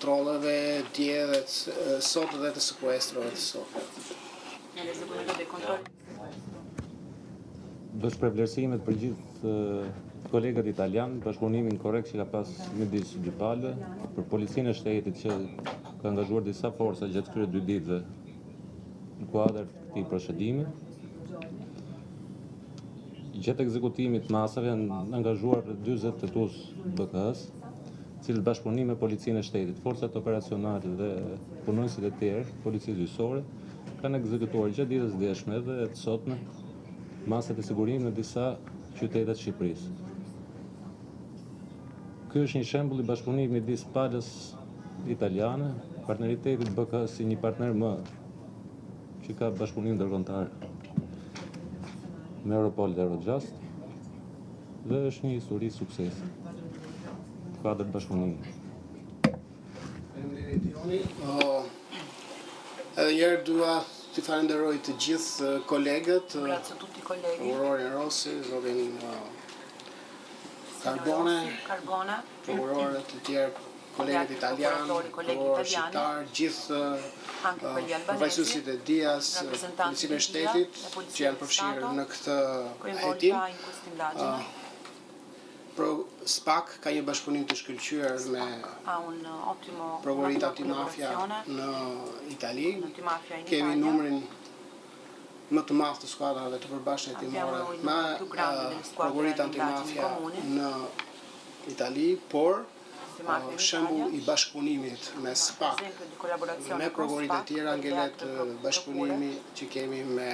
kontrolleve dje dhe sot dhe të sekuestrove të sotme. Nell'eseguimento dei controlli di sequestro. Do shpreh vlerësimet për gjithë kolegët italianë, bashkëpunimin korrekt që ka pas midis dy palëve, për policinë e shtetit që ka angazhuar disa forca gjatë këtyre dy ditëve në kuadër të këtij procedimi. Gjatë ekzekutimit të masave janë angazhuar rreth 40 hetues BKH-s, të cilët bashkëpunim me policinë e shtetit, forcat operacionale dhe punonjësit e tjerë, policisë gjyqësore, kanë ekzekutuar gjatë ditës së djeshme dhe të sotme masat e sigurimit në disa qytete të Shqipërisë. Ky është një shembull i bashkëpunimit midis palës italiane, partneritetit BKH si një partner më që ka bashkëpunim ndërkombëtar me Europol dhe Eurojust dhe është një histori suksesi në kuadër të bashkëpunimit. Faleminderit Joni. Edhe një herë dua t'i falenderoj të gjithë kolegët, Ringrazio tutti i colleghi, prokurorin Rossi, zotin signor Carbone, Rossi, Carbone, prokurorët e tjerë, kolegët altri italianë, procuratori, colleghi prokurorët italiani, shqiptar, gjithë anche quelli albanesi, përfaqësuesit e DIA-s, rappresentanti policinë e di DIA, shtetit la që Polizia janë di përfshirë Stato, në këtë hetim. coinvolta in questa indagine. Pro SPAK ka një bashkëpunim të shkëlqyer me SPAC ha un ottimo, prokuroritë un'ottima antimafia collaborazione në Itali. con l'antimafia in Kemi Italia. numrin më të madh të skuadrave të përbashkëta hetimore Abbiamo il me numero più grande delle squadre prokuroritë di indagini antimafia comuni. në Itali, por Antimafia in shembull Italia. i bashkëpunimit me Ma SPAK esempio di collaborazione me con prokuroritë e SPAC tjera e le ngelet altre procure. bashkëpunimi që kemi me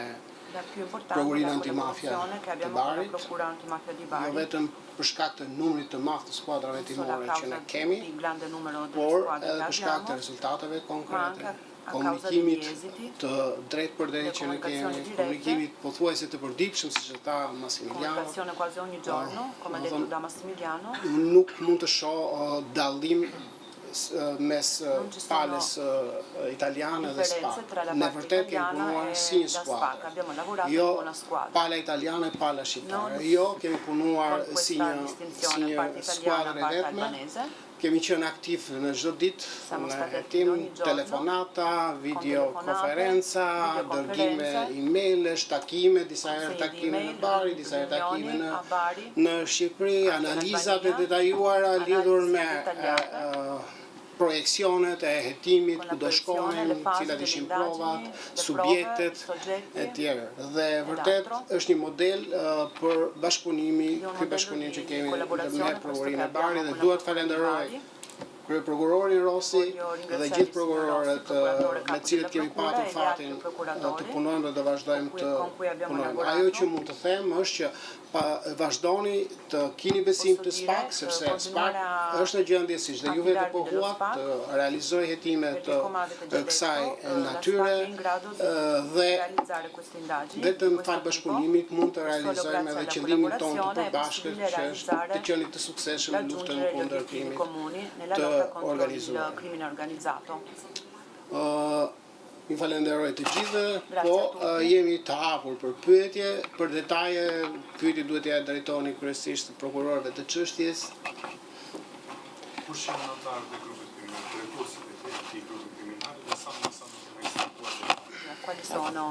La più importante è prokurorinë la antimafia collaborazione che të abbiamo con la Barit, procura antimafia di jo Bari, vetëm për shkak të numrit të madh të skuadrave non solo a hetimore që causa ne kemi, del grande numero delle por squadre edhe che për shkak të abbiamo, rezultateve ma konkrete, anche a causa degli komunikimit esiti, të drejtë për drejtë delle që ne kemi, comunicazioni dirette, komunikimit pothuajse të përditshëm, siç e tha Massimiliano. comunicazione quasi ogni giorno, come ha do detto thonë, da Massimiliano, nuk mund të shoh uh, dallim s- uh, mes uh, Non ci sono palës uh, italiane dhe differenze SPAK. tra la Ne parte vërtet kemi italiana punuar e si një la SPAK, skuadër. abbiamo lavorato Jo come una squadra. pala italiane, pala shqiptare. Non Jo kemi punuar con si questa një si distinzione një parte italiana, skuadër e parte vetme. albanese. Kemi qenë aktiv në çdo ditë, Siamo në stati attivi hetim, ogni giorno, telefonata, con videokonferenca, telefonate, dërgime videoconferenze, emailesh, takime, disa herë consegne di takime në email, Bari, disa herë takime riunioni në a Bari, në Shqipëri, anche in analizat e Albania, detajuara lidhur analisi me e, dettagliate e, projeksionet e hetimit, con ku la do proiezione, le shkonim, fasi cilat delle ishin indagini, provat, le prove, i subjektet e soggetti tjerë. Dhe ed vërtet altro. është një model e, për bashkëpunimi, Ed è un ky modello bashkëpunim që di kemi me collaborazione questo che prokurorinë e abbiamo Barit dhe con la dua të Procura di falenderoj Bari. kryeprokurorin Rossi Voglio dhe ringraziare gjithë il signor Rossi, prokurorët procuratore me capo të cilët della kemi procura patur e gli altri fatin të procuratori punojmë dhe do vazhdojmë con cui, të con cui abbiamo punojmë. Ajo që lavorato. mund të them është që pa, vazhdoni të kini besim Posso të dire, SPAK, eh, sepse SPAK continuare a është në gjendje, siç dhe juve të affidarvi dello pohuat, SPAK, të realizoj hetime perché të come avete già kësaj detto, eh, la SPAC natyre è in grado di dhe realizzare queste indagini di vetëm questo fal tipo. bashkëpunimit mund të Solo realizojmë grazie edhe alla qëllimin tonë të collaborazione è përbashkët possibile që është të realizzare, qenit të suksesshëm në luftën raggiungere gli kundër obiettivi krimit comuni nella të lotta contro il organizuar. crimine organizzato. Ë, Ju falenderoj të gjithëve, Grazie po a tutti. ë, jemi të hapur për pyetje, për detaje, pyetje duhet t'ja drejtoni kryesisht prokurorëve të çështjes. Kush janë anëtarët e grupit kriminal, drejtuesit e këtij grupi kriminal dhe sa masa mund të ekzekutuar? Quali sono,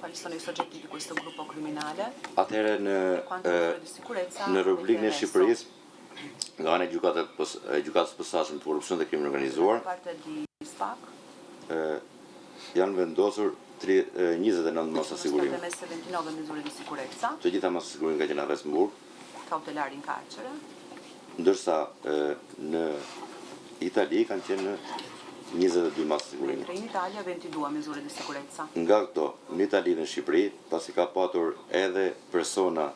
quali sono i soggetti di questo gruppo criminale? Atëherë në Quante e, misure di sicurezza në avete Republikën e emesso? Shqipërisë nga ana e gjykatës pos- e gjykatës posaçme të korrupsionit dhe krimit Da organizuar parte di SPAC e, janë vendosur tri- e, 29 masa sono state sigurimi. emesse 29 misure di sicurezza Të gjitha masa sigurimi kanë qenë arrest në burg, cautelari in carcere, ndërsa e, në Itali kanë qenë në 22 masa sigurimi. mentre in Italia 22 misure di sicurezza. Nga këto, në Itali dhe në Shqipëri, pasi ka patur edhe persona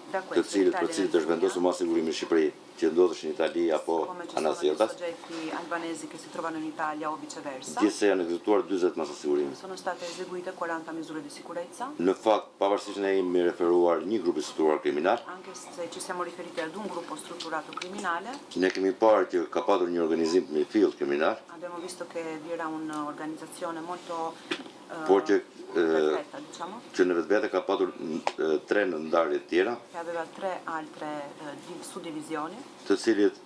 Da të questo in cilët për Italia e cilët in është vendosur Shqipëria, masë sigurimi në Shqipëri, që ndodheshin në Itali apo siccome ci sono dei anasjelltas, soggetti albanesi che si trovano in Italia o viceversa, gjithsej janë ekzekutuar 40 masa sigurimi. sono state eseguite 40 misure di sicurezza, Në fakt, pavarësisht ne jemi referuar një grupi strukturuar kriminal, anche se ci siamo riferiti ad un gruppo strutturato criminale, ne kemi parë që ka patur një organizim të mirëfillt kriminal, abbiamo visto che vi era un'organizzazione molto Por që perfetta, diciamo, që në vetvete ka patur tre ndarje të tjera, che aveva tre altre eh, suddivisioni, të cilët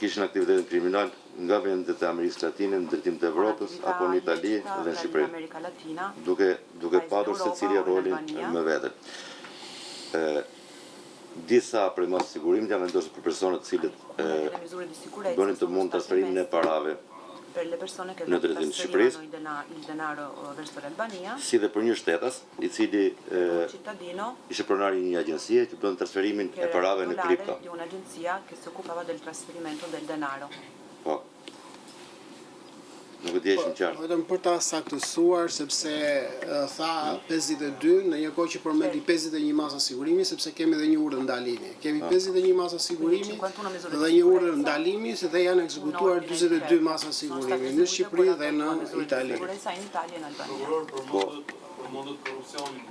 kishin aktivitetin kriminal nga vendet e Amerikës Latine në drejtim të Evropës apo në Itali dhe në Shqipëri. Amerika Latina, Duke duke patur secili rolin më vete. Ë disa prej masë sigurimit janë vendosur për personat të cilët una delle misure di sicurezza bënin të sono mund state transferimin e messe parave per le persone che në drejtim të Shqipërisë. trasferivano il dena- il denaro eh, verso l'Albania, si dhe për një shtetas i cili un e, cittadino ishte pronari i një agjencie që bën transferimin che e era parave në titolare kripto. di un'agenzia che si occupava del trasferimento del denaro. Po. Nuk e di shumë qartë. Vetëm për ta saktësuar sepse e, tha 52 në një kohë që përmendi 51 masa sigurimi sepse kemi edhe një urdhër ndalimi. Kemi 51 masa sigurimi 51 misure dhe di një urdhër sicurezza. ndalimi se dhe janë Un ekzekutuar ordine di 42 fermo. masa Sono sigurimi state në eseguite Shqipëri dhe 42 në misure di Itali. sicurezza in Italia e in Albania. Prokuror, përmendët përmendët korrupsionin.